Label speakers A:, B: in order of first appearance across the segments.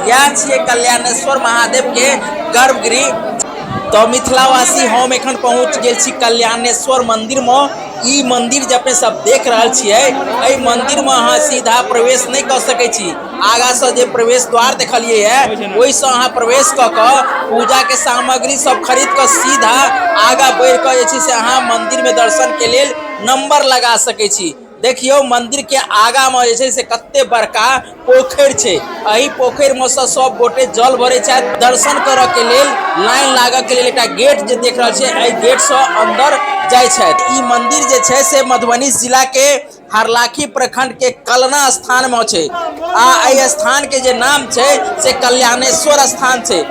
A: इएह छियै कल्याणेश्वर महादेव के गर्भगृह। तऽ मिथिलावासी, हम एखन पहुँच गेल छी कल्याणेश्वर मन्दिरमे। ई मन्दिर जे अपने सब देख रहल छियै, एहि मन्दिरमे अहाँ सीधा प्रवेश नहि कऽ सकै छी। आगाँसँ जे प्रवेश द्वार देखलियै है, ओहिसँ अहाँ प्रवेश कऽ कऽ पूजाके सामग्री सब खरीद कऽ सीधा आगाँ बढ़ि कऽ जे छै से अहाँ मन्दिरमे दर्शनके लेल नम्बर लगा सकै छी। देखियौ, मन्दिरके आगाँमे जे छै से कते बड़का पोखरि छै। एहि पोखरिमे सँ सब गोटे जल भरै छथि। दर्शन करऽ के लेल लाइन लागऽ के लेल एकटा गेट जे देख रहल छियै, एहि गेटसँ अन्दर जाइ छथि। ई मन्दिर जे छै से मधुबनी जिलाके हरलाखी प्रखंड के कलना स्थान में छै आ एहि स्थान के जे नाम छै से कल्याणेश्वर स्थान छै।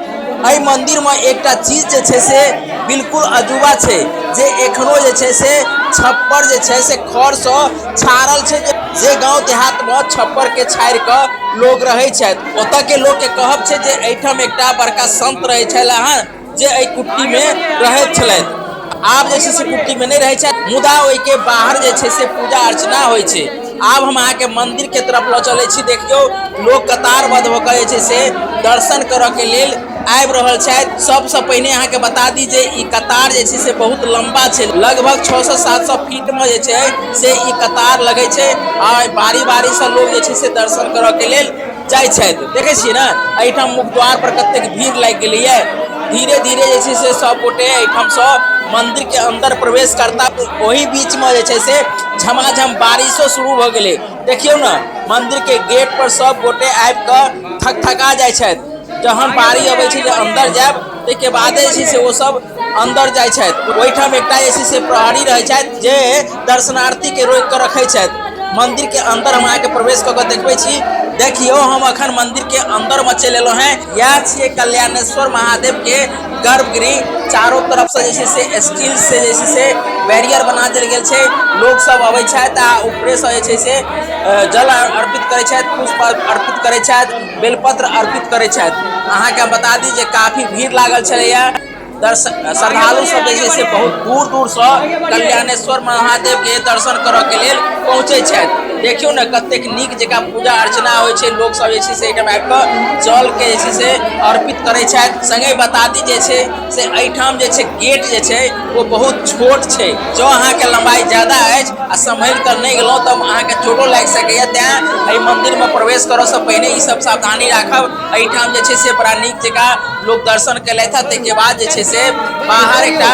A: एहि मंदिर में एकटा चीज जे छै से बिल्कुल अजूबा छै, जे एखनो जे छै से छप्पर जे छै से खर से छाड़ल छै। जे गांव देहात में छप्पर के छाड़ि कऽ लोग रहै छथि, ओतऽ के लोग के कहब छै जे एहिठाम एकटा बड़का संत रहै छलै हँ, जे एहि कुट्टीमे रहैत छलथि। आब जे छै से कुट्टीमे नहि रहै छथि, मुदा ओहिके बाहर जे छै से पूजा अर्चना होइ छै। आब हम अहाँके मन्दिरके तरफ लऽ चलै छी। देखियौ, लोक कतारबद्ध भऽ कऽ जे छै से दर्शन करऽके लेल आबि रहल छथि। सबसँ पहिने अहाँके बता दी जे ई कतार जे छै से बहुत लम्बा छै। लगभग 600 700 फीटमे जे छै से ई कतार लगै छै आ बारी बारीसँ लोक जे छै से दर्शन करऽके लेल जाइ छथि। देखै छियै ने, एहिठाम मुख्य द्वार पर कतेक भीड़ लागि गेलैए। धीरे धीरे जे छै से सब गोटे एहिठामसँ मन्दिरके अन्दर प्रवेश करता। ओहि बीचमे जे छै से झमाझम बारिशो शुरू भऽ गेलै। देखियौ ने, मन्दिरके गेट पर सब गोटे आबि कऽ थकथका जाइ छथि। जहन बारी अबै छै जे अन्दर जायब, ताहिके बादे जे छै से ओ सब अन्दर जाइ छथि। ओहिठाम एकटा जे छै से प्रहरी रहै छथि, जे दर्शनार्थीके रोकि कऽ रखै छथि। मंदिर के अंदर हम अहाँके प्रवेश कऽ कऽ देखबै छी। देखियौ, हम अखन मंदिर के अंदर मे चलि एलहुँ हेँ। इएह छियै कल्याणेश्वर महादेव के गर्भगृह। चारो तरफ से जे छै से स्टील से जे छै से बैरियर बना देल गेल छै। लोक सब अबै छथि आ ऊपरे से जे छै से जल अर्पित करै छथि, पुष्प अर्पित करै छथि, बेलपत्र अर्पित करै छथि। अहाँके हम बता दी जे काफी भीड़ लागल छलैया। दर्शन श्रद्धालु सब जे छै से बहुत दूर दूरसँ कल्याणेश्वर महादेवके दर्शन करऽके लेल पहुँचै छथि। देखियौ ने, कतेक नीक जकाँ पूजा अर्चना होइ छै। लोक सब जे छै से एहिठाम आबि कऽ जलके जे छै से अर्पित करै छथि। सङ्गे बता दी जे छै से एहिठाम जे छै गेट जे छै ओ बहुत छोट छै। जँ अहाँके लम्बाइ ज्यादा अछि आ सम्हरि कऽ नहि गेलहुँ तऽ अहाँके चोटो लागि सकैए। तेँ एहि मन्दिरमे प्रवेश करऽसँ पहिने ई सब सावधानी राखब। एहिठाम जे छै से बड़ा नीक जकाँ लोक दर्शन केलथि हँ। ताहिके बाद जे छै से बाहर एकटा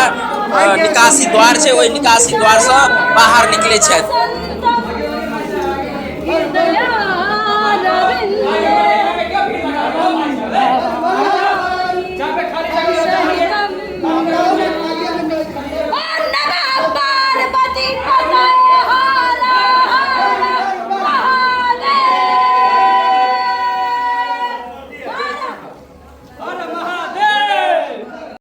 A: निकासी द्वार छै, ओहि निकासी द्वारसँ बाहर निकलै छथि।